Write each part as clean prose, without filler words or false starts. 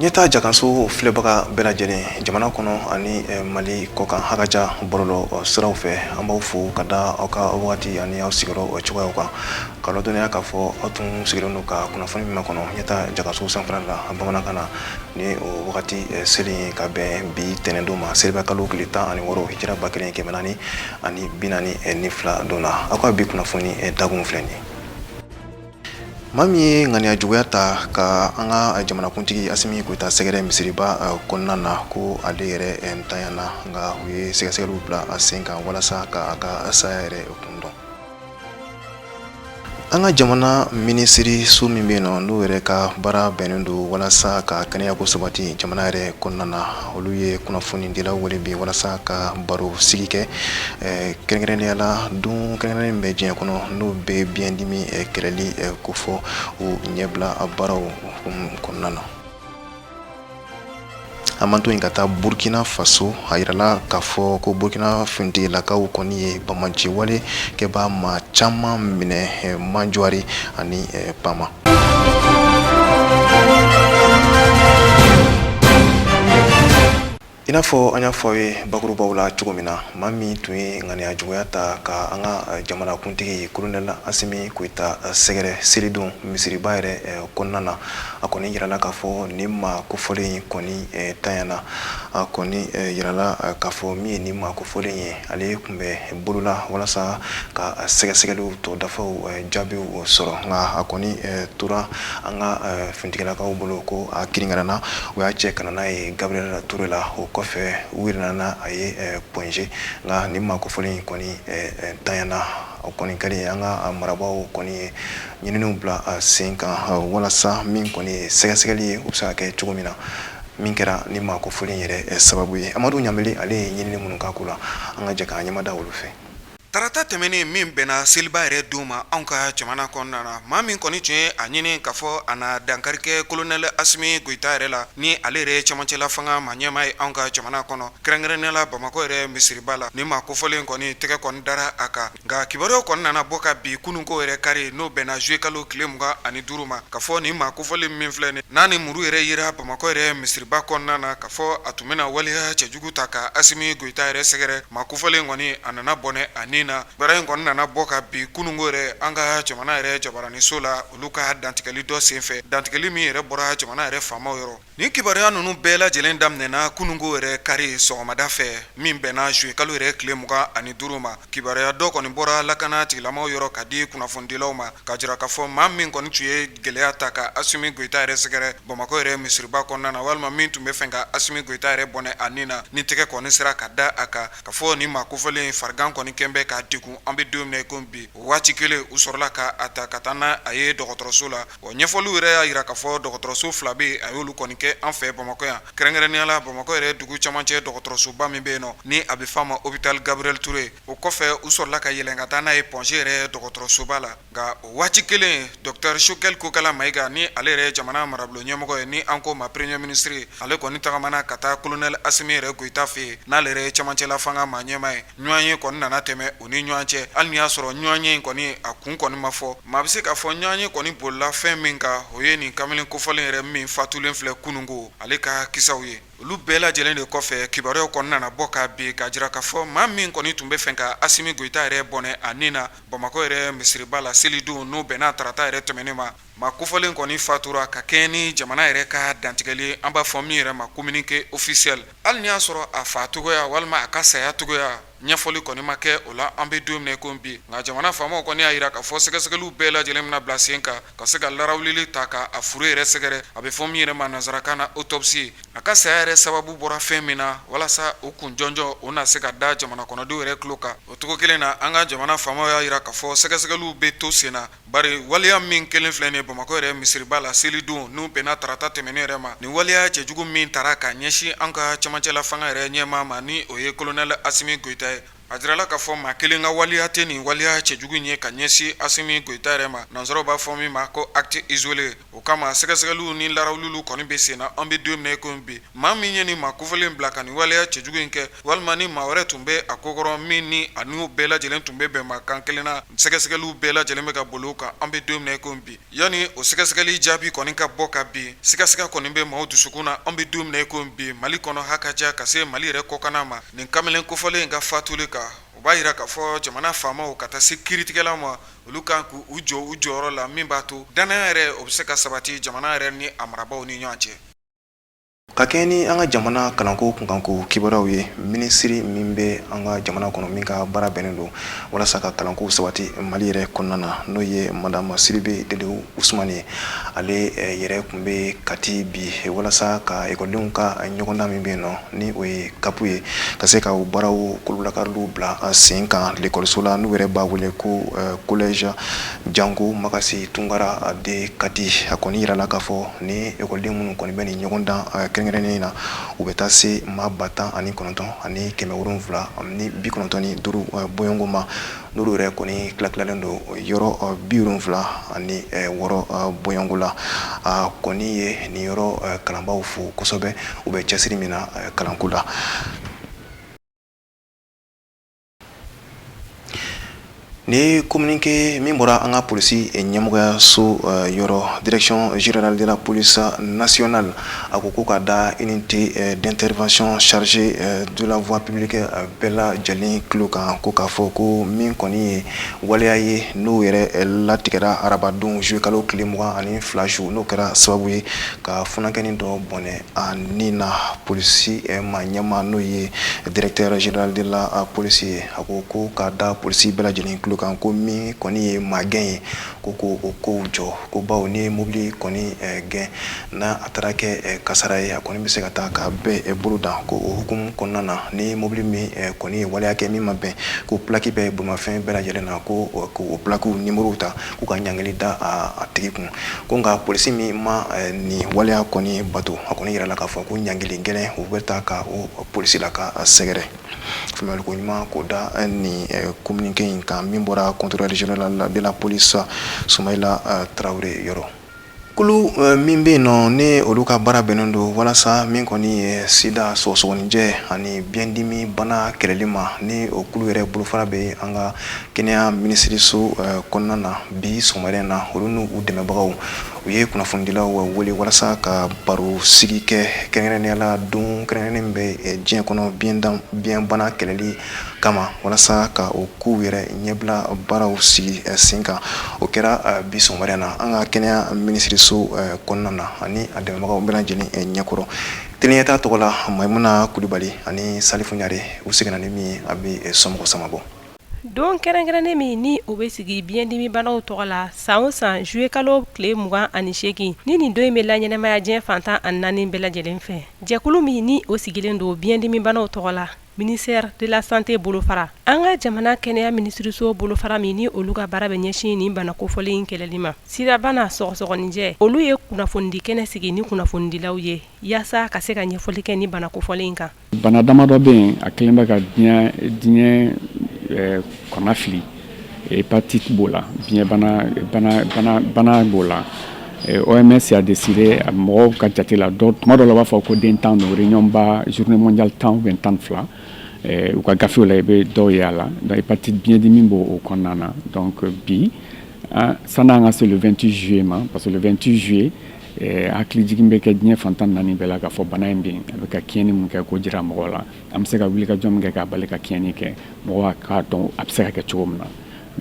Ɲɛta jakanso filɛbaga bɛɛ lajɛlen jamana kɔnɔ ani Mali kɔkan hakaja bɔlɔlɔ siraw fɛ, an b'aw fo ka da aw ka wagati ani aw sigiyɔrɔ cogoyaw kan, ka ladɔnniya k'a fɔ aw tun sigilen don ka kunnafoni min makɔnɔ Ɲɛta jakanso sanfɛla la bamanankan na. Ni o wagati selen ye ka bɛn bi tɛnɛndon ma, seliba kalo tile 16, hijira 1442 don na, aw ka bi kunnafoni dakun filɛ nin ye. Maa min ye ŋaniya juguya ta ka an ka jamanakuntigi Asimi Goyita sɛgɛrɛ misiriba kɔnɔna na, ko ale yɛrɛ ntanyana, nka u ye sɛgɛsɛgɛliw bila a sen kan walasa ka a ka saya yɛrɛ kun dɔn. An ka jamana minisiriso min bɛ yen nɔ, n'o yɛrɛ ka baara bɛnnen don walasa ka kɛnɛyako sabati jamana yɛrɛ kɔnɔna na, olu ye kunnafonidilaw wele bi walasa ka baro sigi kɛ, kɛrɛnkɛrɛnnenya la don kɛrɛnkɛrɛnnen bɛ diɲɛ kɔnɔ, n'o bɛ biyɛndimi kɛlɛli kofɔ, o ɲɛbila baaraw kɔnɔna na. An b'an to yen ka taa Burkina Faso. A yirala k'a fɔ ko Burkina finitigilakaw kɔni ye banbaanci wale kɛbaa maa caman minɛ Manjwari ani Pama. I n'a fɔ an y'a fɔ aw ye bakurubaw la cogo min na, maa min tun ye ŋaniya juguya ta ka an ka jamanakuntigi kolonɛli Asimi Goyita sɛgɛrɛ selidon misiriba yɛrɛ kɔnɔna na, a kɔni yirala k'a fɔ nin maa kofɔlen in kɔni tanyana. A kɔni yirala k'a fɔ min ye nin maa kofɔlen ye, ale tun bɛ bolo la walasa ka sɛgɛsɛgɛliw tɔ dafaw jaabiw sɔrɔ, nka a kɔni tora an ka finitigilakaw bolo ko a kirinkarana. U y'a cɛ ka na n'a ye Gabriel Touré la. O kɔfɛ u yɛrɛ nana a ye Point G, nka nin maa kofɔlen in kɔni tanyana. O kɔni kɛlen, an ka marabaaw kɔni ye ɲininiw bila a sen kan walasa min kɔni ye sɛgɛsɛgɛli ye, o bɛ se ka kɛ cogo min na, min kɛra nin maa kofɔlen yɛrɛ sababu ye. Amadu Ɲanbele, ale ye ɲinini minnu k'a ko la, an ka jɛ k'an ɲɛmada olu fɛ. Tarata tɛmɛnen min bɛnna seliba yɛrɛ don ma anw ka jamana kɔnɔna na, maa min kɔni tun ye a ɲini k'a fɔ a na dankari kɛ kolonɛli Asimi Goyita yɛrɛ la, ni ale yɛrɛ ye cɛmancɛla fanga maa ɲɛmaa ye anw ka jamana kɔnɔ, kɛrɛnkɛrɛnnenya la Bamakɔ yɛrɛ misiriba la, nin maa kofɔlen kɔni tɛgɛ kɔni dara a kan. Nka kibaruyaw kɔni nana bɔ ka bin kununko yɛrɛ kari, n'o bɛnna zuye kalo tile 25 ma, k'a fɔ nin maa kofɔlen min filɛ nin n'a ni muru yɛrɛ yera Bamakɔ yɛrɛ misiriba kɔnɔna na, k'a fɔ a tun bɛna waleya cɛjugu ta ka Asimi Goyita yɛrɛ sɛgɛrɛ. Maa kofɔlen kɔni a nana bɔnɛ a ni na. Kibaruya in kɔni nana bɔ ka bin kununko yɛrɛ an ka jamana yɛrɛ jabaraninso la, olu ka dantigɛli dɔ senfɛ, dantigɛli min yɛrɛ bɔra jamana yɛrɛ faamaw yɔrɔ. Nin kibaruya ninnu bɛɛ lajɛlen daminɛna kununko yɛrɛ kari sɔgɔmada fɛ, min bɛnna zuye kalo yɛrɛ tile 25 ma. Kibaruya dɔ kɔni bɔra lakana tigilamaw yɔrɔ ka di kunnafonidilaw ma, k'a jira k'a fɔ maa min kɔni tun ye gɛlɛya ta ka Asimi Goyita yɛrɛ sɛgɛrɛ Bamakɔ yɛrɛ misiriba kɔnɔna na, walima min tun bɛ fɛ ka Asimi Goyita yɛrɛ bɔnɛ a ni na, ni tɛgɛ kɔni sera ka da a kan, k'a fɔ nin maa kofɔlen farigan kɔni kɛn bɛ k'a degun an bɛ don min na i ko bi. O waati kelen, u sɔrɔla ka a ta ka taa n'a ye dɔgɔtɔrɔso la. Wa ɲɛfɔliw yɛrɛ y'a jira k'a fɔ dɔgɔtɔrɔso fila bɛ yen, a y'olu kɔni kɛ an fɛ Bamakɔ yan, kɛrɛnkɛrɛnnenya la Bamakɔ yɛrɛ dugu camancɛ dɔgɔtɔrɔsoba min bɛ yen nɔ, ni a bɛ f'a ma hôpital Gabriel Touré. O kɔfɛ, u sɔrɔla ka yɛlɛn ka taa n'a ye Point G yɛrɛ dɔgɔtɔrɔsoba la. Nka o waati kelen, docteur Choguel Kokala Mayiga, ni ale yɛrɛ ye jamana marabolo ɲɛmɔgɔ ye, ni an k'o ma premier ministre, ale kɔni tagamana ka taa colonel Asimi yɛrɛ Goyita fɛ yen, n'ale yɛrɛ ye camancɛla fanga maa ɲɛmaa ye. Ɲɔgɔnye kɔni nana tɛmɛ u ni ɲɔgɔn cɛ, hali n'i y'a sɔrɔ ɲɔgɔnye in kɔni a kun kɔni ma fɔ. Maa bɛ se k'a fɔ ɲɔgɔnye kɔni bolila fɛn min kan, o ye nin kamalen kofɔlen yɛrɛ min fatulen filɛ kununko, ale ka kisaw ye. Olu bɛɛ lajɛlen de kɔfɛ, kibaruyaw kɔni nana bɔ ka bin k'a jira k'a fɔ maa min kɔni tun bɛ fɛ ka Asimi Goyita yɛrɛ bɔnɛ a ni na Bamakɔ yɛrɛ misiriba la selidon, n'o bɛnna tarata yɛrɛ tɛmɛnen ma, maa kofɔlen kɔni fatura ka kɛɲɛ ni jamana yɛrɛ ka dantigɛli, an b'a fɔ min yɛrɛ ma communiqué officiel. Hali n'i y'a sɔrɔ a fa cogoya walima a ka saya cogoya ɲɛfɔli kɔni ma kɛ o la an bɛ don min na i ko bi, nka jamana faamaw kɔni y'a jira k'a fɔ sɛgɛsɛgɛliw bɛɛ lajɛlen bɛna bila sen kan ka se ka larawulili ta ka a fure yɛrɛ sɛgɛrɛ, a bɛ fɔ min yɛrɛ ma nansarakan na autopsie. A ka saya yɛrɛ sababu bɔra fɛn min na, walasa o kun jɔnjɔn o na se ka da jamana kɔnɔdenw yɛrɛ tulo kan. O cogo kelen na, an ka jamana faamaw y'a jira k'a fɔ sɛgɛsɛgɛliw bɛ to sen na. Bari waleya min kelen filɛ nin ye Bamakɔ yɛrɛ misiriba la selidon, n'o bɛnna tarata tɛmɛnen yɛrɛ ma, nin waleya cɛjugu min tara ka ɲɛsin an ka cɛmancɛla fanga yɛrɛ ɲɛmaa ma, ni o ye kolonɛli Asimi Goyita ye. A jirala k'a fɔ maa kelen ka waleya tɛ nin waleya cɛjugu in ye ka ɲɛsin Asimi Goyita yɛrɛ ma. Nansaraw b'a fɔ min ma ko acte isolé. O kama sɛgɛsɛgɛliw ni larawuliw kɔni bɛ sen na an bɛ don min na i komi bi. Maa min ye nin maa kofɔlen bila ka nin waleya cɛjugu in kɛ walima ni maa wɛrɛ tun bɛ a ko kɔrɔ min ni a n'u bɛɛ lajɛlen tun bɛ bɛnbakan kelen na, sɛgɛsɛgɛliw bɛɛ lajɛlen bɛ ka boli o kan an bɛ don min na i komi bi. Yanni o sɛgɛsɛgɛli jaabi kɔni ka bɔ ka bin, sigasiga kɔni bɛ maaw dusukun na an bɛ don min na i komi bi Mali kɔnɔ hakaja ka se Mali yɛrɛ kɔkanna ma. Nin kamalen kofɔlen in ka fatuli kan, o b'a jira k'a fɔ jamana faamaw ka taa se kiiritigɛlaw ma, olu kan k'u jɔ u jɔyɔrɔ la min b'a to dannaya yɛrɛ o bɛ se ka sabati jamana yɛrɛ ni a marabaaw ni ɲɔgɔn cɛ. Ka kɛɲɛ ni an ka jamana kalanko kunkanko kibaruyaw ye, minisiri min bɛ an ka jamana kɔnɔ min ka baara bɛnnen don walasa ka kalanko sabati Mali yɛrɛ kɔnɔna na, n'o ye Madame Sidibe Dedewu Usumani ye, ale yɛrɛ tun bɛ Kati bi walasa ka ekɔlidenw ka ɲɔgɔndan min bɛ yen nɔ ni o ye CAP ye, ka se ka o baaraw kololakariw bila sen kan lekɔliso la n'u yɛrɛ b'a wele ko collège Jango Makasi Tunkara de Kati. A kɔni yirala k'a fɔ ni ekɔliden minnu kɔni bɛ nin ɲɔgɔndan kɛrɛnkɛrɛnnen na, u bɛ taa se maa 19,795 bɔɲɔgɔnko ma, n'olu yɛrɛ kɔni tilatilalen don yɔrɔ 76 bɔɲɔgɔnko la. A kɔni ye nin yɔrɔ kalanbaaw fo kosɛbɛ u bɛ cɛsiri min na kalanko la. Ni communiqué min bɔra an ka polisi ɲɛmɔgɔyaso yɔrɔ, direction générale de la police nationale, a ko ko ka da unité d'intervention chargée de la voie publique bɛɛ lajɛlen tulo kan, ko k'a fɔ ko min kɔni ye waleya ye n'o yɛrɛ latigɛra arabadon juillet kalo tile 22 su, n'o kɛra sababu ye ka funankɛnin dɔ bɔnɛ a ni na. Polisi maa ɲɛmaa n'o ye directeur général de la police ye, a ko ko ka da polisi bɛɛ lajɛlen tulo kan ko min kɔni ye maagɛn ye, ko ko o kow jɔ, ko bawo ni ye mobili kɔni gɛn n'a a taara kɛ kasara ye, a kɔni bɛ se ka taa ka bɛɛ bolo dan. Ko o hukumu kɔnɔna na, ni mobili min kɔni ye waleya kɛ min ma bɛn, ko plaque bɛ bolimafɛn bɛɛ lajɛlen na, ko o plaquew numéro ta k'u ka ɲangili da a tigi kun. Ko nka polisi min ma nin waleya kɔni bato, a kɔni yirala k'a fɔ ko ɲangili gɛlɛn u bɛ taa ka o polisi la ka sɛgɛrɛ. Faamuyaliko ɲuman k'o da nin communiqué in kan min bɔra contrôleur général de la police Sumayila Tarawele yɔrɔ. Kulu min bɛ yen nɔ ni olu ka baara bɛnnen don walasa min kɔni ye sida, sɔgɔsɔgɔninjɛ ani biyɛndimi bana kɛlɛli ma, ni o kulu yɛrɛ bolofara bɛ an ka kɛnɛya minisiriso kɔnɔna na, bi sɔgɔmada in na, olu n'u dɛmɛbagaw u ye kunnafonidilaw wele walasa ka baro sigi kɛ, kɛrɛnkɛrɛnnenya la don kɛrɛnkɛrɛnnen bɛ diɲɛ kɔnɔ biyɛnbana kɛlɛli kama, walasa ka o kow yɛrɛ ɲɛbila baaraw sigi sen kan. O kɛra bi sɔgɔmada in na an ka kɛnɛya minisiriso kɔnɔna na ani a dɛmɛbagaw bɛɛ lajɛlen ɲɛkɔrɔ. Teliɲɛta tɔgɔ la, Mayimuna Kulibali ani Salifu Ɲare, u seginna ni min ye, a bɛ somɔgɔ sama bɔ. Don kɛrɛnkɛrɛnnen min ni o bɛ sigi biyɛndimibanaw tɔgɔ la san o san juillet kalo tile 28, ni nin don in bɛ laɲɛnamaya diɲɛ fan 14 bɛɛ lajɛlen fɛ, jɛkulu min ni o sigilen don biyɛndimibanaw tɔgɔ la, ministère de la santé bolofara, an ka jamana kɛnɛya minisiriso bolofara min ni olu ka baara bɛ ɲɛsin nin bana kofɔlen in kɛlɛli ma, sidabana, sɔgɔsɔgɔninjɛ, olu ye kunnafonidi kɛnɛ sigi ni kunnafonidilaw ye yaasa ka se ka ɲɛfɔli kɛ ni bana kofɔlen in kan. Bana damadɔ bɛ yen, a kɛlen bɛ ka diɲɛ diɲɛ kɔnɔ fili. Hépatite b'o la, biɲɛ bana b'o la. OMS a décidé, mɔgɔw ka jate la, dɔ tuma dɔ la u b'a fɔ ko den 10 don, réunion ba journée mondiale 10 ou bien 12, u ka gafew la i bɛ dɔw ye a la. Donc hépatite, biɲɛdimi b'o o kɔnɔna na. Donc bi, sanni an ka se le 28 juillet ma, parce que le 28 juillet, hakilijigin bɛ kɛ diɲɛ fan 14 bɛɛ la k'a fɔ bana in bɛ yen, a bɛ ka tiɲɛni min kɛ k'o jira mɔgɔw la, an bɛ se ka wulikajɔ min kɛ k'a bali ka tiɲɛni kɛ, mɔgɔw k'a dɔn a bɛ se ka kɛ cogo min na.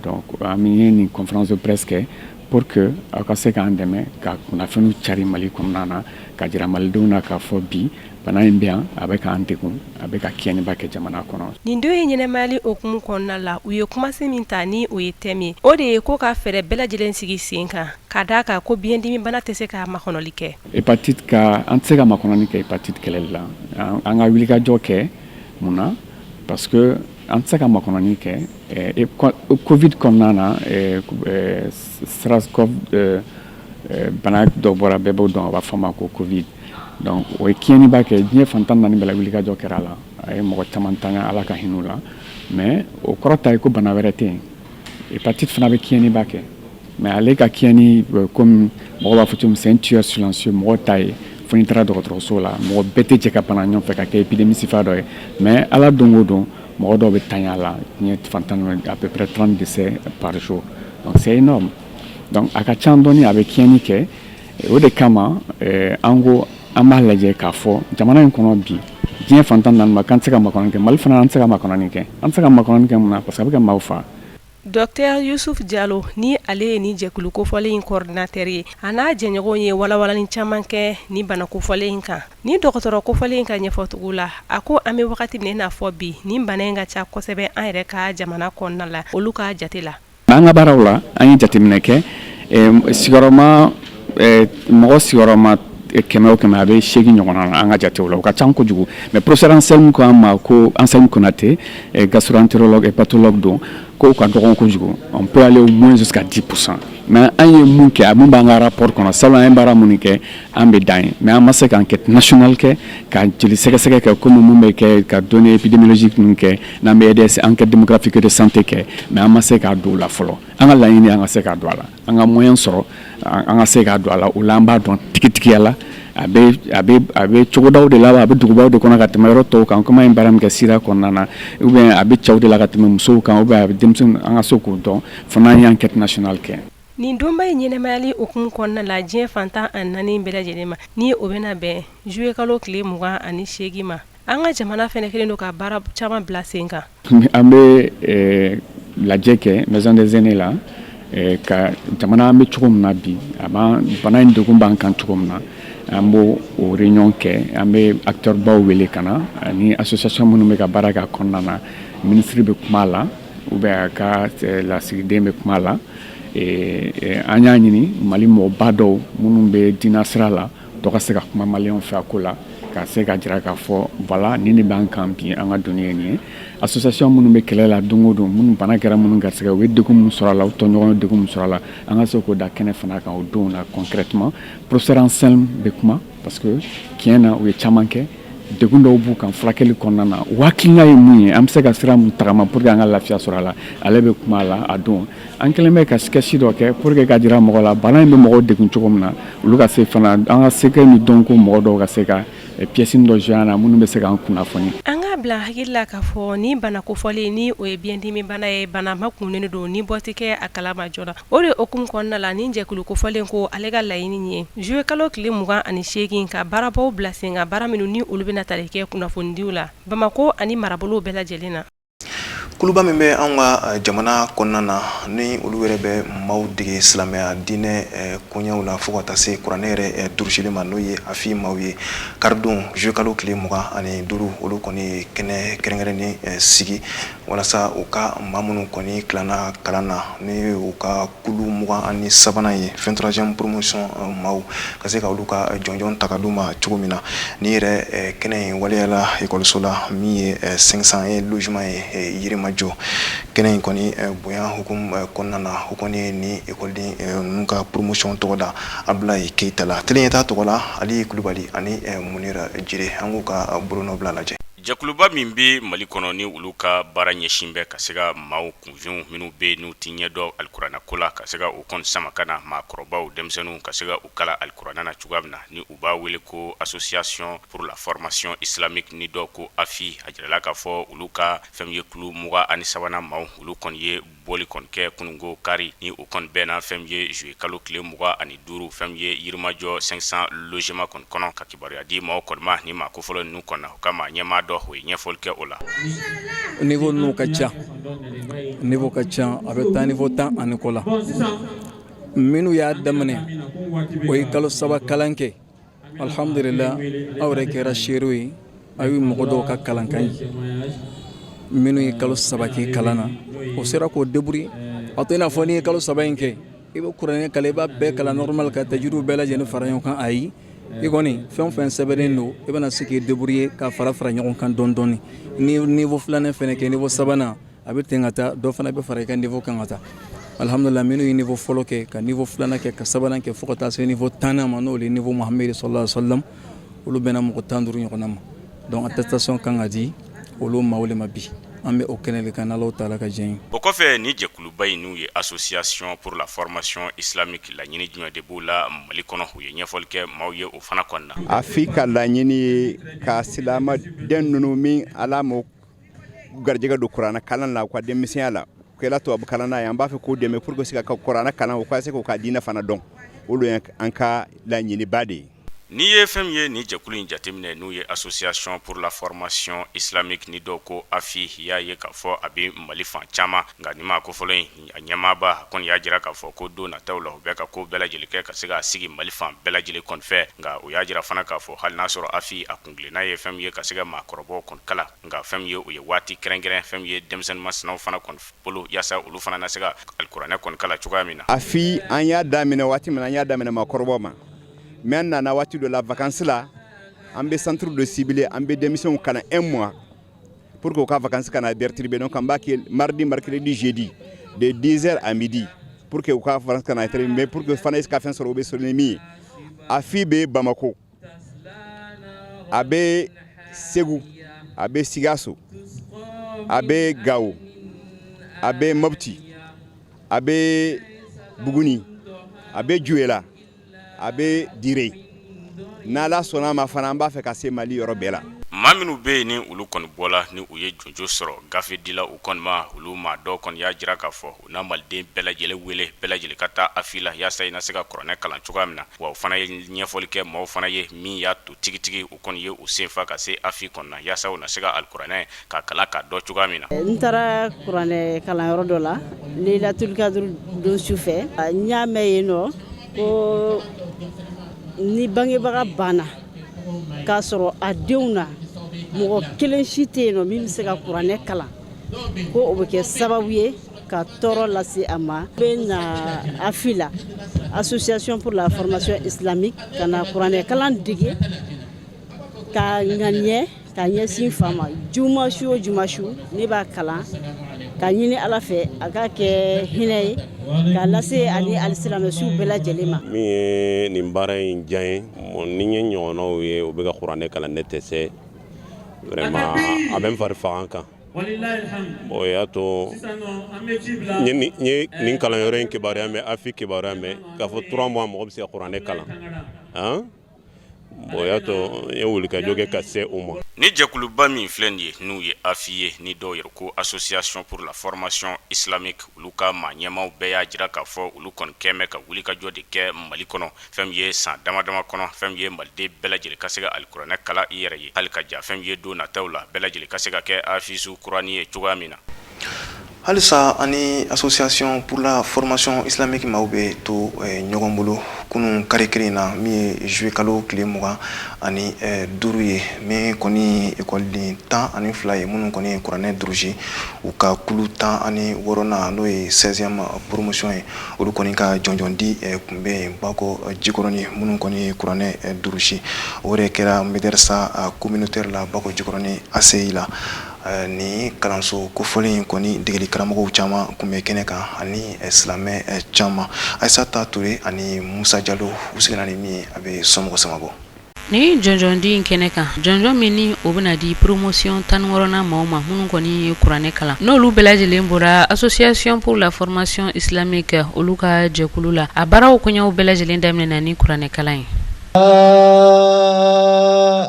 Donc an ye nin conférence de presse kɛ pour que aw ka se k'an dɛmɛ ka kunnafoniw cari Mali kɔnɔna na, ka jira malidenw na k'a fɔ bi bana in bɛ yan, a bɛ k'an degun, a bɛ ka tiɲɛniba kɛ jamana kɔnɔ. Nin don in ɲɛnamayali hukumu kɔnɔna la, u ye kumasen min ta ni o ye thème ye, o de ye ko ka fɛɛrɛ bɛɛ lajɛlen sigi sen kan ka d'a kan ko biyɛndimibana tɛ se ka makɔnɔli kɛ. Hépatite ka, an tɛ se ka makɔnɔni kɛ hépatite kɛlɛli la. An ka wulikajɔ kɛ mun na? Parce que an tɛ se ka makɔnɔni kɛ. Covid kɔnɔna na, SARS-CoV bana dɔ bɔra, bɛɛ b'o dɔn, a b'a fɔ a ma ko Covid. Donc o ye tiɲɛniba kɛ diɲɛ fan 14 bɛɛ la, wulikajɔ kɛra a la, a ye mɔgɔ caman tanga, Ala ka hinɛ u la. Mais o kɔrɔ ta ye ko bana wɛrɛ tɛ yen. Hépatite fana bɛ tiɲɛniba kɛ, mais ale ka tiɲɛni, comme mɔgɔ b'a fɔ cogo min, c'est un tueur silencieux. Mɔgɔ ta ye fo n'i taara dɔgɔtɔrɔso la, mɔgɔ bɛɛ tɛ jɛ ka bana ɲɔgɔn fɛ ka kɛ épidémie sifa dɔ ye. Mais ala don o don, mɔgɔ dɔw bɛ tanya la diɲɛ fantan, à peu près 30 décès par jour, donc c'est énorme. Donc a ka ca dɔɔni, a bɛ tiɲɛni kɛ. O de kama an ko an b'a lajɛ k'a fɔ jamana in kɔnɔ bi, diɲɛ fantan naani ma k'an tɛ se ka makɔnɔni kɛ, Mali fana an tɛ se ka makɔnɔni kɛ. An tɛ se ka makɔnɔni kɛ mun na? Parce que a bɛ ka maaw faga. Docteur Yusuf Jalo, ni ale ye ni jɛkulu kofɔlen in coordinateur ye, a n'a jɛɲɔgɔnw ye walawalani caman kɛ ni bana kofɔlen in kan. Ni dɔgɔtɔrɔ kofɔlen in ka ɲɛfɔcogo la, a ko an bɛ wagati min n'a fɔ bi, ni bana in ka ca kosɛbɛ an yɛrɛ ka jamana kɔnɔna la, olu ka jate la. An ka baaraw la, an ye jateminɛ kɛ, sigiyɔrɔma mɔgɔ sigiyɔrɔma 100 o 100, a bɛ 80 ɲɔgɔn na an ka jatew la. O ka ca kojugu. Mais professeur Anselme ko an ma ko, Anselme Konate, gastroentérologue hépatologue don, ko ka dɔgɔn kojugu, on peut aller au moins jusqu'à 10%. Mais an ye mun kɛ, a mun b'an ka rapport kɔnɔ, salon an ye baara minnu kɛ, an bɛ dan ye. Mais an ma se ka enquête nationale kɛ, ka jeli sɛgɛsɛgɛ kɛ komi mun bɛ kɛ, ka données épidémiologiques ninnu kɛ, n'an bɛ EDS, enquête démographique de santé kɛ. Mais an ma se k'a don o la fɔlɔ. An ka laɲini, an ka se k'a don a la, an ka moyen sɔrɔ, an ka se k'a don a la. O la, an b'a dɔn tigitigiya la, a bɛ cogodaw de la, a bɛ dugubaw de kɔnɔ ka tɛmɛ yɔrɔ tɔw kan, komi an ye baara min kɛ sira kɔnɔna na, ou bien a bɛ cɛw de la ka tɛmɛ musow kan, ou bien a bɛ denmisɛnnin, an ka se k'o dɔn fo n'an ye enquête nationale kɛ. Nin donba in ɲɛnɛmayali hukumu kɔnɔna la diɲɛ fantan ani naani bɛɛ lajɛlen ma, ni o bɛna bɛn juillet kalo tile 28 ma, an ka jamana fɛnɛ kɛlen don ka baara caman bila sen kan. An bɛ lajɛ kɛ maison des aînés la, ka jamana an bɛ cogo min na bi, a b'an bana in degun b'an kan cogo min na, an b'o o réunion kɛ. An bɛ acteur baw wele ka na, ani association minnu bɛ ka baara kɛ a kɔnɔna na. Ministre bɛ kuma a la, ou bien a ka lasigiden bɛ kuma a la. An y'a ɲini Mali mɔgɔba dɔw minnu bɛ diinɛ sira la, dɔ ka se ka kuma maliyɛnw fɛ a ko la, ka se ka jira k'a fɔ voilà, nin de b'an kan bi, an ka doni ye nin ye. Association minnu bɛ kɛlɛ la don o don, minnu bana kɛra minnu garisɛgɛ, u ye degun min sɔrɔ a la, u tɔɲɔgɔn ye degun min sɔrɔ a la, an ka se k'o da kɛnɛ fana kan o don na. Concrètement, professeur Anselme bɛ kuma, parce que tiɲɛ na, u ye caman kɛ, degun dɔw b'u kan furakɛli kɔnɔna na. U hakilina ye mun ye, an bɛ se ka sira mun tagama pour que an ka lafiya sɔrɔ a la, ale bɛ kuma a la a don. An kɛlen bɛ ka sketch dɔ kɛ pour que ka jira mɔgɔ la bana in bɛ mɔgɔw degun cogo min na, olu ka se fana, an ka se ni dɔnko mɔgɔ dɔw ka se ka pièce dɔ jouer an na, minnu bɛ se k'an kunnafoni. An k'a bila hakili la k'a fɔ ni bana kofɔlen, ni o ye biyɛndimi bana ye, bana ma kunnen don ni bɔ tɛ kɛ a kalama joona. O de hukumu kɔnɔna la, ni jɛkulu kofɔlen ko ale ka laɲini ye juillet kalo tile 28 ka baarabaw bila sen kan, baara minnu ni olu bɛna tali kɛ kunnafonidiw la Bamakɔ ani marabolo bɛɛ lajɛlen na. Kuluba min bɛ an ka jamana kɔnɔna na, ni olu yɛrɛ bɛ maaw dege silamɛya diinɛ koɲɛw la fo ka taa se kuranɛ yɛrɛ durusili ma, n'o ye AFI maaw ye, karidon juillet kalo tile 25, olu kɔni ye kɛnɛ kɛrɛnkɛrɛnnen sigi walasa u ka maa minnu kɔni tilanna kalan na, ni u ka kulu 23nan ye, 23e promotion maaw, ka se ka olu ka jɔnjɔn ta ka d'u ma cogo min na. Ni yɛrɛ kɛnɛ in waleyala ekɔliso la min ye 501 logement ye Yirimajɔ. Kɛnɛ in kɔni bonya hukumu kɔnɔna na, o kɔni ni ekɔliden ninnu ka promotion tɔgɔ da Abulayi Keyita la. Télé Ɲɛta tɔgɔ la, Ali Kulubali ani Munira Jire, an k'u ka bolonɔ bila lajɛ. Jɛkuluba min bɛ Mali kɔnɔ, ni olu ka baara ɲɛsin bɛ ka se ka maaw kunfinw minnu bɛ n'u tɛ ɲɛ dɔn alikuranɛ ko la, ka se ka u kɔni sama ka na, maakɔrɔbaw, denmisɛnninw, ka se ka u kala alikuranɛ na cogoya min na, ni u b'a wele ko Association pour la formation islamique, ni dɔw ko AFI, a jirala k'a fɔ olu ka fɛn ye kulu 23nan maaw, olu kɔni ye bɔli kɔni kɛ kununko kari, ni o kɔni bɛnna fɛn ye juillet kalo tile 25, fɛn ye Yirimajɔ 500 logement kɔni kɔnɔ, ka kibaruya di maaw kɔni ma. Ni maa ko fɔlɔ ninnu kɔnɔ, u ka maa ɲɛmaa dɔ, o ye ɲɛfɔli kɛ o la. Niveau ninnu ka ca, niveau ka ca, a bɛ taa niveau 10 ani kɔ la. Minnu y'a daminɛ, o ye kalo 3 kalan kɛ. Alhamdulillah, aw yɛrɛ kɛra seerew ye, aw ye mɔgɔ dɔw ka kalankan ye. Minnu ye kalo 3 kɛ kalan na, o sera k'o débrouiller. A tɛ i n'a fɔ n'i ye kalo 3 in kɛ, i bɛ kuranɛ kalan, i b'a bɛɛ kalan normal, ka tajidiw bɛɛ lajɛlen fara ɲɔgɔn kan. Ayi, i kɔni fɛn o fɛn sɛbɛnnen don, i bɛna se k'i débrouiller ka fara fara ɲɔgɔn kan dɔɔni dɔɔni. Ni niveau filanan fɛnɛ kɛ, niveau sabanan, a bɛ ten ka taa, dɔ fana bɛ fara i ka niveau kan ka taa. Alhamdulillah, minnu ye niveau fɔlɔ kɛ, ka niveau filanan kɛ, ka sabanan kɛ, fo ka taa se niveau 10nan ma, n'o ye niveau Muhamadu sallallahu alaihi wasallam, olu bɛnna mɔgɔ 15 ɲɔgɔnna ma. Donc attestation kan ka di olu maaw de ma bi. An bɛ o kɛnɛ de kan n'Alahu taala ka diɲɛ ye. O kɔfɛ, ni jɛkuluba in, n'u ye Association pour la formation islamique, laɲini jumɛn de b'u la Mali kɔnɔ? U ye ɲɛfɔli kɛ maaw ye o fana kɔnɔna na. AFI ka laɲini ye ka silamɛden ninnu min Ala m'o garijɛgɛ don kuranɛ kalan la u ka denmisɛnya la, u kɛra tubabu kalan ye, an b'a fɛ k'u dɛmɛ pour que se ka kuranɛ kalan, u ka se k'u ka diinɛ fana dɔn. O de ye an ka laɲiniba de ye. N'i ye fɛn min ye nin jɛkulu in jateminɛ, n'u ye Association pour la formation islamique, ni dɔw ko AFI, y'a ye k'a fɔ a bɛ Mali fan caman. Nka nin maa ko fɔlɔ in, a ɲɛmaaba kɔni y'a jira k'a fɔ ko don nataw la, u bɛ ka ko bɛɛ lajɛlen kɛ ka se k'a sigi Mali fan bɛɛ lajɛlen kɔni fɛ. Nka u y'a jira fana k'a fɔ hali n'a sɔrɔ AFI a kuntilenna ye fɛn min ye ka se ka maakɔrɔbaw kɔni kalan, nka fɛn min ye, u ye waati kɛrɛnkɛrɛn fɛn min ye denmisɛnnin masinaw fana kɔni bolo, yaasa olu fana na se ka alikuranɛ kɔni kalan cogoya min na. AFI, an y'a daminɛ waati min na, an y'a daminɛ maakɔrɔbaw ma, mais an nana waati dɔ la, vacances la, an bɛ centre dɔ ciblé, an bɛ denmisɛnw kalan un mois pour que u ka vacances kana perturber. Donc an b'a kɛ mardi, mercredi, jeudi, de 10 heures à midi, pour que u ka vacances kana mais pour que fana ka fɛn sɔrɔ, u bɛ sɔrɔ ni min ye. AFI bɛ Bamako, a bɛ Segu, a bɛ Sikaso, a bɛ Gawo, a bɛ Mopti, a bɛ Buguni, a bɛ Joyila, a bɛ Dire. N'Ala sɔnna a ma fana, an b'a fɛ ka se Mali yɔrɔ bɛɛ la. Maa minnu bɛ yen ni olu kɔni bɔla, ni u ye jɔnjɔn sɔrɔ, gafe dila u kɔni ma, olu maa dɔw kɔni y'a jira k'a fɔ u na maliden bɛɛ lajɛlen wele, bɛɛ lajɛlen ka taa AFI la, yaasa i na se ka kuranɛ kalan cogoya min na. Wa u fana ye ɲɛfɔli kɛ maaw fana ye min y'a to tigitigi u kɔni ye u senfa ka se AFI kɔnɔna, yaasa u na se ka alikuranɛ ka kalan k'a dɔn cogoya min na. N taara kuranɛ kalanyɔrɔ dɔ la Laylatul Qadr don su fɛ. N y'a mɛn yen nɔ ko ni bangebaga banna k'a sɔrɔ a denw na mɔgɔ kelen si tɛ yen nɔ min bɛ se ka kuranɛ kalan, ko o bɛ kɛ sababu ye ka tɔɔrɔ lase a ma. N bɛ na AFI la, Association pour la formation islamique, ka na kuranɛ kalan dege ka ŋaniɲɛ ka ɲɛsin fa ma. Juma su o juma su, ne b'a kalan ka ɲini Ala fɛ a ka kɛ hinɛ ye k'a lase ani alisilamɛsiw bɛɛ lajɛlen ma. Min ye nin baara in diya ye, ni n ye ɲɔgɔnnaw ye u bɛ ka kuranɛ kalan, ne tɛ se, vraiment a bɛ n fari faga n kan. Bon, o y'a to n ye nin kalanyɔrɔ in kibaruya mɛn, AFI kibaruya mɛn, k'a fɔ 3 mois mɔgɔ bɛ se ka kuranɛ kalan han. Bon, o y'a to n ye wulikajɔ kɛ ka se u ma. Ni jɛkuluba min filɛ nin ye, n'u ye AFI ye, ni dɔw yɛrɛ ko Association pour la formation islamique, olu ka maa ɲɛmaw bɛɛ y'a jira k'a fɔ olu kɔni kɛn bɛ ka wulikajɔ de kɛ Mali kɔnɔ, fɛn min ye san dama dama kɔnɔ, fɛn min ye maliden bɛɛ lajɛlen ka se ka alikuranɛ kalan i yɛrɛ ye, hali ka ja fɛn min ye don nataw la, bɛɛ lajɛlen ka se ka kɛ hafizu kurani ye cogoya min na. Halisa ani Association pour la formation islamique maaw bɛ to ɲɔgɔn bolo. Kunun kari kelen na, min ye juillet kalo tile 25 ye, min kɔni ekɔliden 12 ye minnu kɔni ye kuranɛ durusi, u ka kulu 16nan, n'o ye 16e promotion ye, olu kɔni ka jɔnjɔn di tun bɛ yen Bakɔ Jikɔrɔni. Minnu kɔni ye kuranɛ durusi, o de kɛra médersa communautaire la Bakɔ Jikɔrɔni ACI la. Ni kalanso kofɔlen in kɔni degeli karamɔgɔw caman tun bɛ kɛnɛ kan ani silamɛ caman. Ayisata Ture ani Musa Jalo, u seginna ni min ye, a bɛ somɔgɔ sama bɔ. Ni jɔnjɔndi in kɛnɛ kan, jɔnjɔn min ni o bɛna di promotion 16nan maaw ma minnu kɔni ye kuranɛ kalan, n'olu bɛɛ lajɛlen bɔra Association pour la formation islamique olu ka jɛkulu la, a baaraw koɲɛw bɛɛ lajɛlen daminɛna ni kuranɛ kalan ye.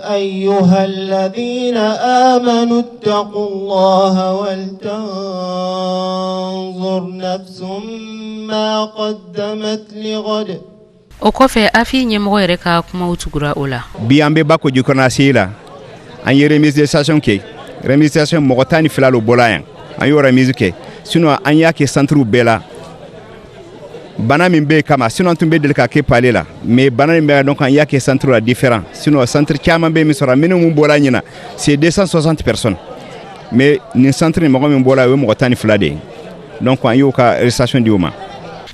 أيها الذين آمنوا اتقوا الله ولتنظر نفس ما قدمت لغد. O kɔfɛ, AFI ɲɛmɔgɔ yɛrɛ ka kumaw tugura o la. Bi an bɛ Bako Jikɔrɔni ACI la. An ye remise de station kɛ, remise station mɔgɔ 12 lo bɔla yan, an y'o remise kɛ. Sinon an y'a kɛ centre bɛɛ la, bana min bɛ yen kama. Sinon an tun bɛ deli ka kɛ palais la, mais bana min bɛ, donc an y'a kɛ centre la différent. Sinon centre caman bɛ min sɔrɔ, minnu mun bɔra ɲina, c'est 260 personnes, mais nin centre ni mɔgɔ min bɔra, o ye mɔgɔ 12 de ye. Donc an y'o ka prestation di o ma.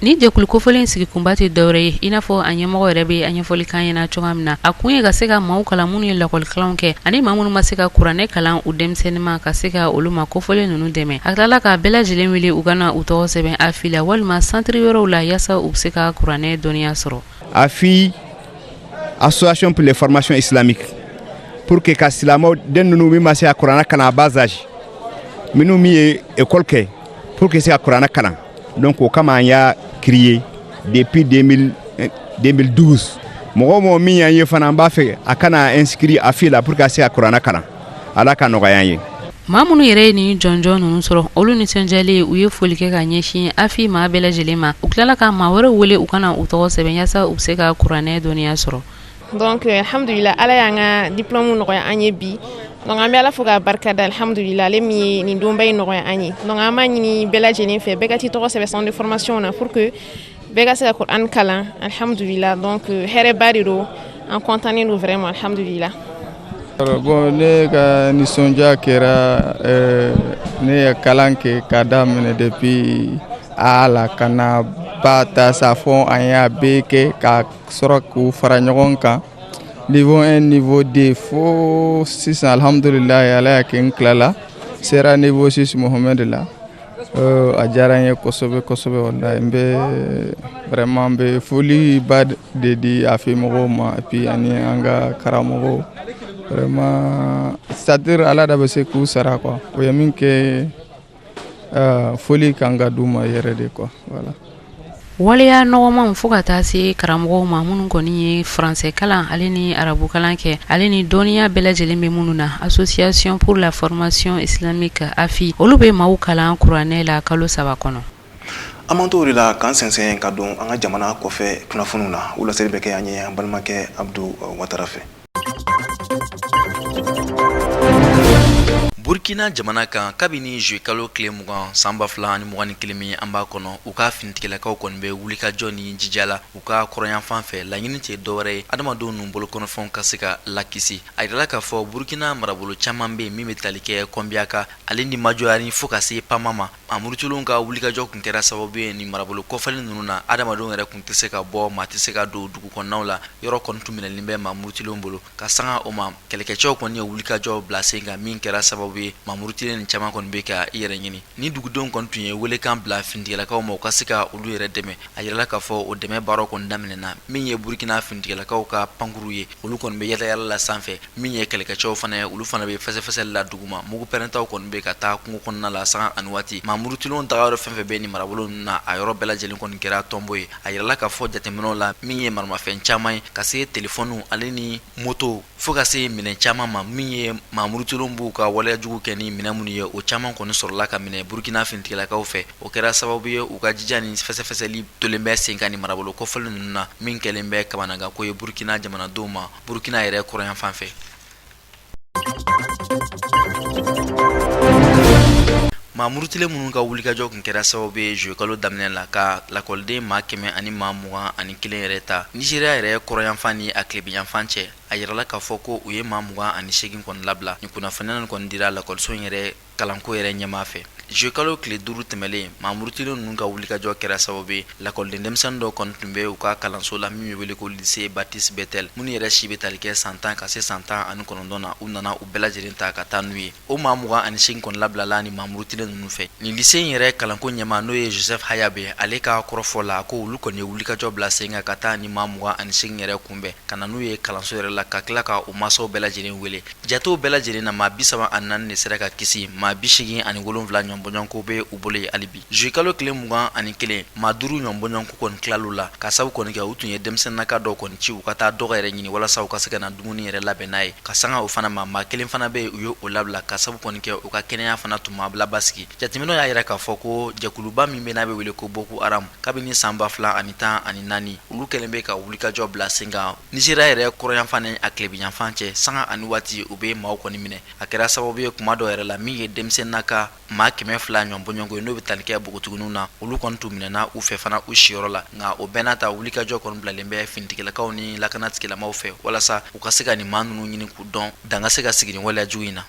Ni jɛkulu kofɔlen sigikunba tɛ dɔwɛrɛ ye, i n'a fɔ a ɲɛmɔgɔ yɛrɛ bɛ a ɲɛfɔli kan ɲɛna cogoya min na, a kun ye ka se ka maaw kalan minnu ye lakɔlikalanw kɛ ani maa minnu ma se ka kuranɛ kalan u denmisɛnninma, ka se ka olu ma kofɔlen ninnu dɛmɛ. A tilala ka bɛɛ lajɛlen wele u ka na u tɔgɔ sɛbɛn AFI la walima centre wɛrɛw la, yaasa u bɛ se ka kuranɛ dɔnniya sɔrɔ. AFI, Association pour les formations islamiques, pour que ka silamɛw den ninnu min ma se ka kuranɛ kalan à bas âge. Minnu min ye école kɛ pour que se ka kuranɛ kalan. Donc o kama an y'a créer depuis 2012. Mɔgɔ o mɔgɔ min y'an ye fana, an b'a fɛ a ka na inscrit AFI la pour que a se ka kuranɛ kalan. Ala ka nɔgɔya an ye. Maa minnu yɛrɛ ye nin jɔnjɔn ninnu sɔrɔ, olu nisɔndiyalen, u ye foli kɛ ka ɲɛsin AFI maa bɛɛ lajɛlen ma. U tilala ka maa wɛrɛw wele u ka na u tɔgɔ sɛbɛn yaasa u bɛ se ka kuranɛ dɔnniya sɔrɔ. Donc alhamdulillah, Ala y'an ka diplôme nɔgɔya an ye bi. Donc an bɛ Ala fo k'a barika da, alhamdulillah, ale min ye nin donba in nɔgɔya an ye. Donc an b'a ɲini bɛɛ lajɛlen fɛ, bɛɛ ka t'i tɔgɔ sɛbɛn centre de formation na pour que bɛɛ ka se ka Coran kalan, alhamdulillah. Donc hɛrɛba de don, an content don vraiment, alhamdulillah. Bon, ne ka nisɔndiya kɛra ne ye kalan kɛ ka daminɛ depuis A la ka na ba ta sa fɔ an y'a bɛɛ kɛ ka sɔrɔ k'u fara ɲɔgɔn kan, niveau 1, niveau 2, fo sisan, alhamdulilayi, Ala y'a kɛ n tilala sera niveau 6 Mohamed la. A diyara n ye kosɛbɛ kosɛbɛ, walayi. N bɛ vraiment n bɛ foli ba de di AFI mɔgɔw ma et puis ani an ka karamɔgɔw vraiment, c'est à dire Ala da bɛ se k'u sara quoi. O ye min kɛ, foli kan ka d'u ma yɛrɛ de quoi, voilà. Waleya nɔgɔmanw fo ka taa se karamɔgɔw ma minnu kɔni ye faransɛ kalan ale ni arabu kalan kɛ, ale ni dɔnniya bɛɛ lajɛlen bɛ minnu na. Association pour la formation islamique AFI, olu bɛ maaw kalan kuranɛ la kalo 3 kɔnɔ. An b'an to o de la k'an sɛnsɛn ka don an ka jamana kɔfɛ kunnafoniw na. O laseli bɛ kɛ an ye an balimakɛ Abdu Watara fɛ. Burkina jamana kan, kabini juillet kalo tile 20 san 2021 min an b'a kɔnɔ, u ka finitigilakaw kɔni bɛ wulikajɔ ni jija la u ka kɔrɔnyanfan fɛ. Laɲini tɛ dɔwɛrɛ ye, adamadenw n'u bolokɔnɔfɛnw ka se ka lakisi. A yirala k'a fɔ Burkina marabolo caman bɛ yen min bɛ tali kɛ Kɔnbiyaka ale ni Majoyani fo ka se Pama ma. A murutilenw ka wulikajɔ tun kɛra sababu ye nin marabolo kɔfɛlen ninnu na, adamadenw yɛrɛ tun tɛ se ka bɔ, maa tɛ se ka don dugu kɔnɔnaw la. Yɔrɔ kɔni tun minɛlen bɛ maa murutilenw bolo. Ka sanga o ma, kɛlɛkɛcɛw kɔni ye wulikajɔ bila sen kan min kɛra sababu ye maa murutilen nin caman kɔni bɛ ka i yɛrɛ ɲini. Ni dugudenw kɔni tun ye welekan bila finitigilakaw ma u ka se ka olu yɛrɛ dɛmɛ. A yirala k'a fɔ o dɛmɛ baaraw kɔni daminɛna. Min ye Burukina finitigilakaw ka pankuru ye, olu kɔni bɛ yaala la sanfɛ. Min ye kɛlɛkɛcɛw fana ye, olu fana bɛ fɛsɛfɛsɛli la duguma. Mugu pɛrɛntaw kɔni bɛ ka taa kungo kɔnɔna la sanga ani waati. Maa murutilenw tagayɔrɔ fɛn fɛn bɛ nin marabolo ninnu na, a yɔrɔ bɛɛ lajɛlen kɔni kɛra tɔnbo ye. A yirala k'a fɔ jateminɛw la, min ye maramafɛn caman ye, ka se telefɔniw ale ni moto fo ka se minɛn caman ma, min ye maa murutilenw b'u ka waleya jugu kɛ ni minɛn minnu ye, o caman kɔni sɔrɔla ka minɛ Burukina finitigilakaw fɛ. O kɛra sababu ye u ka jija ni fɛsɛfɛsɛli tolen bɛ sen kan ni marabolo kɔfɛlen ninnu na, min kɛlen bɛ kamanaganko ye Burukina jamanadenw ma, Burukina yɛrɛ kɔrɔnyanfan fɛ. Maa murutilen minnu ka wulikajɔ tun kɛra sababu ye juillet kalo daminɛ la ka lakɔliden maa 121 yɛrɛ ta Nizeriya yɛrɛ kɔrɔnyanfan ni a tilebinyanfan cɛ, a yirala k'a fɔ ko u ye maa 28 kɔni labila. Nin kunnafoniya nin kɔni dira lakɔliso in yɛrɛ kalanko yɛrɛ ɲɛmaa fɛ. Juillet kalo tile 5 tɛmɛlen, maa murutilen ninnu ka wulikajɔ kɛra sababu ye lakɔliden denmisɛnnin dɔw kɔni tun bɛ u ka kalanso la min bɛ wele ko lycée Baptiste Bethel, minnu yɛrɛ si bɛ tali kɛ san 10 ka se san 19 na. U nana u bɛɛ lajɛlen ta ka taa n'u ye. O maa 28 kɔni labilala ni maa murutilen ninnu fɛ. Nin lycée in yɛrɛ kalanko ɲɛmaa, n'o ye Joseph Hayabe, ale ka kɔrɔfɔ la, ko olu kɔni ye wulikajɔ bila sen kan ka taa ni maa 28 yɛrɛ kunbɛn ka na n'u ye kalanso yɛrɛ la, ka tila ka u mansaw bɛɛ lajɛlen wele. Jatew bɛɛ lajɛlen na, maa 34 de sera ka kisi, maa 87 ɲɔgɔn bɔɲɔgɔnko bɛ u bolo yen hali bi. Juillet kalo tile 21, maa 5 ɲɔgɔn bɔɲɔgɔnko kɔni tilal'u la, ka sabu kɔni kɛ u tun ye denmisɛnninnaka dɔw kɔni ci u ka taa dɔgɔ yɛrɛ ɲini walasa u ka se ka na dumuni yɛrɛ labɛn n'a ye. Ka sanga o fana ma, maa kelen fana bɛ yen, u ye o labila ka sabu kɔni kɛ u ka kɛnɛya fana tun ma labasigi. Jateminɛw y'a yira k'a fɔ ko jɛkuluba min bɛ n'a bɛ wele ko Boko Haram, kabini san 2014, olu kɛlen bɛ ka wulikajɔ bila sen kan Nizeriya yɛrɛ kɔrɔnyanfan ni a tilebinyanfan cɛ. Sanga ani waati, u bɛ maaw kɔni minɛ. A kɛra sababu ye kuma dɔw yɛrɛ la, min ye denmisɛnninnaka maa 200 ɲɔgɔn bɔɲɔgɔnko ye, n'o bɛ tali kɛ npogotigininw na, olu kɔni tun minɛna u fɛ fana u siyɔrɔ la. Nka o bɛɛ n'a ta, wulikajɔ kɔni bilalen bɛ finitigilakaw ni lakanatigilamaw fɛ walasa u ka se ka nin maa ninnu ɲini k'u dɔn, dan ka se ka sigi nin waleya jugu in na.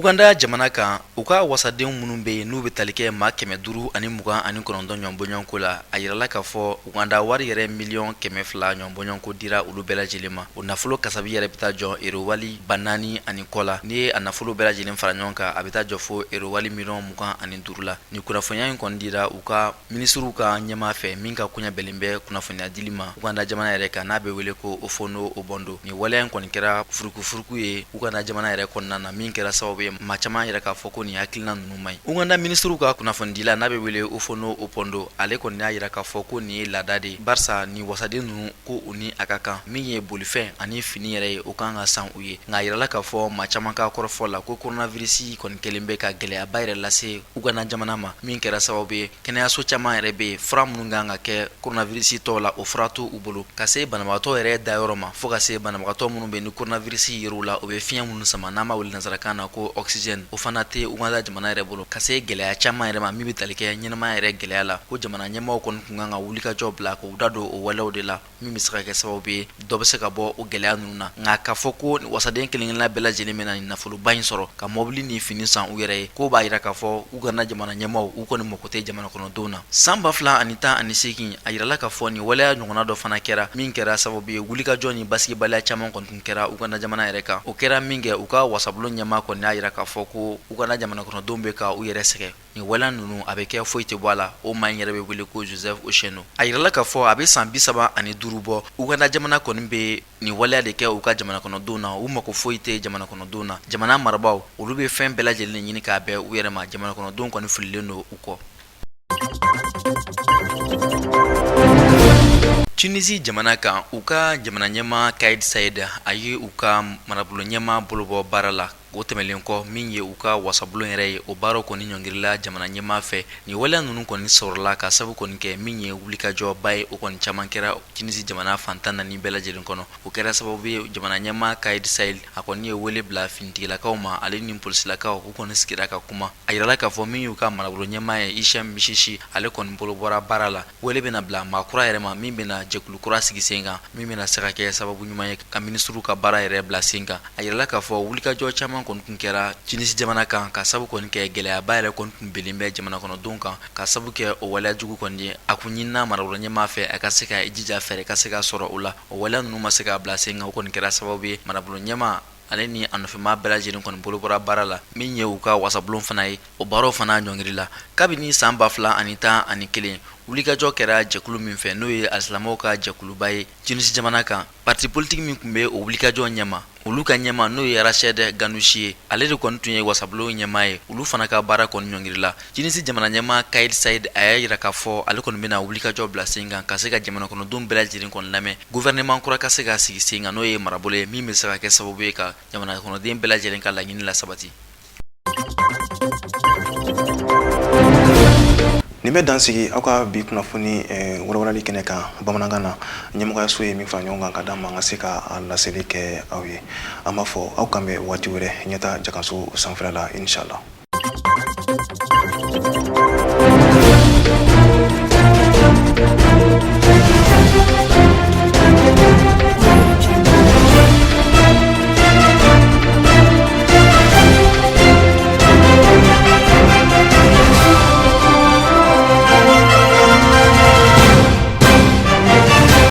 Uganda jamana kan, u ka wasaden minnu bɛ yen n'u bɛ tali kɛ maa 529 ɲɔgɔn bɔɲɔgɔnko la, a yirala k'a fɔ Uganda wari yɛrɛ miliyɔn 200 ɲɔgɔn bɔɲɔgɔnko dira olu bɛɛ lajɛlen ma. O nafolo kasabi yɛrɛ bɛ taa jɔ ero wali 4000 ani kɔ la. N'i ye a nafolo bɛɛ lajɛlen fara ɲɔgɔn kan, a bɛ taa jɔ fo ero wali miliyɔn 25 la. Nin kunnafoniya in kɔni dira u ka minisiriw ka ɲɛmaa fɛ min ka koɲɛ bɛnnen bɛ kunnafoniya dili ma Uganda jamana yɛrɛ kan, n'a bɛ wele ko Ofono Obondo. Nin waleya in kɔni kɛra furukufuruku ye Uganda jamana yɛrɛ kɔnɔna na, min kɛra sababu ye maa caman yɛrɛ k'a fɔ ko nin hakilina ninnu man ɲi. Uganda minisiriw ka kunnafonidila n'a bɛ wele Ofono Opondo, ale kɔni y'a jira k'a fɔ ko nin ye laada de ye, barisa nin wasaden ninnu ko u ni a ka kan min ye bolifɛn ani fini yɛrɛ ye, o kan ka san u ye. Nka a yirala k'a fɔ maa caman ka kɔrɔfɔ la ko coronavirus kɔni kɛlen bɛ ka gɛlɛyaba yɛrɛ lase Uganda jamana ma, min kɛra sababu ye kɛnɛyaso caman yɛrɛ bɛ yen, fura minnu kan ka kɛ coronavirus tɔw la, o fura t'u bolo, ka se banabagatɔ yɛrɛ dayɔrɔ ma, fo ka se banabagatɔ minnu bɛ ni coronavirus yer'u la, u bɛ fiɲɛ minnu sama n'an b'a wele nansarakan na ko oxygène, o fana tɛ Uganda jamana yɛrɛ bolo, ka se gɛlɛya caman yɛrɛ ma min bɛ tali kɛ ɲɛnamaya yɛrɛ gɛlɛya la, ko jamana ɲɛmaaw kɔni tun kan ka wulikajɔ bila k'u da don o waleyaw de la. min bɛ se ka kɛ sababu ye dɔ bɛ se ka bɔ o gɛlɛya ninnu na. Nka k'a fɔ ko wasaden kelenkelenna bɛɛ lajɛlen bɛna nin nafoloba in sɔrɔ ka mɔbili ni fini san u yɛrɛ ye, k'o b'a jira k'a fɔ Uganda jamana ɲɛmaaw u kɔni mako tɛ jamana kɔnɔdenw na. San 2018, a yirala k'a fɔ nin waleya ɲɔgɔnna dɔ fana kɛra min kɛra sababu ye wulikajɔ ni basigibaliya caman kɔni tun kɛra Uganda jamana yɛrɛ kan. O kɛra min kɛ, u ka wasabulon ɲɛmaa kɔni y'a jira k'a fɔ ko Uganda jamana kɔnɔdenw bɛ ka u yɛrɛ sɛgɛn. Nin waleya ninnu a bɛ kɛ foyi tɛ bɔ a la. O maa in yɛrɛ bɛ wele ko Joseph Ochieno. A yirala k'a fɔ a bɛ san 35 bɔ, Uganda jamana kɔni bɛ nin waleya de kɛ u ka jamana kɔnɔdenw na. U mako foyi tɛ jamana kɔnɔdenw na. Jamana marabaaw, olu bɛ fɛn bɛɛ lajɛlen ɲini k'a bɛn u yɛrɛ ma. Jamana kɔnɔdenw kɔni fililen don u kɔ. Tunisie jamana kan, u ka jamana ɲɛmaa Kais Saied, a ye u ka marabolo ɲɛmaa bolo bɔ baara la. O tɛmɛnlen kɔ, min ye u ka wasabulon yɛrɛ ye, o baaraw kɔni ɲɔngirila jamana ɲɛmaa fɛ. Nin waleya ninnu kɔni sɔrɔla ka sabu kɔni kɛ min ye wulikajɔba ye, o kɔni caman kɛra Tunisie jamana fan 14 bɛɛ lajɛlen kɔnɔ. O kɛra sababu ye jamana ɲɛmaa Kais Saied, a kɔni ye wele bila finitigilakaw ma, ale ni polisilakaw, u kɔni sigira ka kuma. A yirala k'a fɔ min y'u ka marabolo ɲɛmaa ye, Hichem Mechichi, ale kɔni bolo bɔra baara la. Wele bɛna bila maa kura yɛrɛ ma min bɛna jɛkulu kura sigi sen kan, min bɛna se ka kɛ sababu ɲuman ye ka minisiriw ka baara yɛrɛ bila sen kan. A yirala k'a fɔ wulikajɔ caman kɔni tun kɛra Tunisi jamana kan ka sabu kɔni kɛ gɛlɛyaba yɛrɛ kɔni tun binnen bɛ jamana kɔnɔdenw kan ka sabu kɛ o waleya jugu kɔni ye. A kun ɲinina marabolo ɲɛmaa fɛ a ka se ka i jija fɛɛrɛ ka se ka sɔrɔ o la. O waleya ninnu ma se ka bila sen kan, o kɔni kɛra sababu ye marabolo ɲɛmaa ale ni a nɔfɛmaa bɛɛ lajɛlen kɔni bolo bɔra baara la. Min ye u ka wasabulon fana ye, o baaraw fana ɲɔngirila kabini san 2011. Wulikajɔ kɛra jɛkulu min fɛ, n'o ye alisilamɛw ka jɛkuluba ye Tunisi jamana kan, parti politique min tun bɛ o wulikajɔ ɲɛma, olu ka ɲɛmaa n'o ye Rached Ghannouchi ye, ale de kɔni tun ye wasabulon ɲɛmaa ye, olu fana ka baara kɔni ɲɔngirila. Tunisi jamana ɲɛmaa Kais Saied, a y'a jira k'a fɔ ale kɔni bɛna wulikajɔ bila sen kan ka se ka jamana kɔnɔdenw bɛɛ lajɛlen kɔni lamɛn, gouvernement kura ka se ka sigi sen kan, n'o ye marabolo ye min bɛ se ka kɛ sababu ye ka jamana kɔnɔden bɛɛ lajɛlen ka laɲini lasabati. Nin bɛ dan sigi aw ka bi kunnafoni walawalali kɛnɛ kan bamanankan na. Ɲɛmɔgɔyaso ye min fara ɲɔgɔn kan ka d'an ma an ka se ka laseli kɛ aw ye. An b'a fɔ aw k'an bɛn waati wɛrɛ ɲɛta jakanso sanfɛla la, inshallah.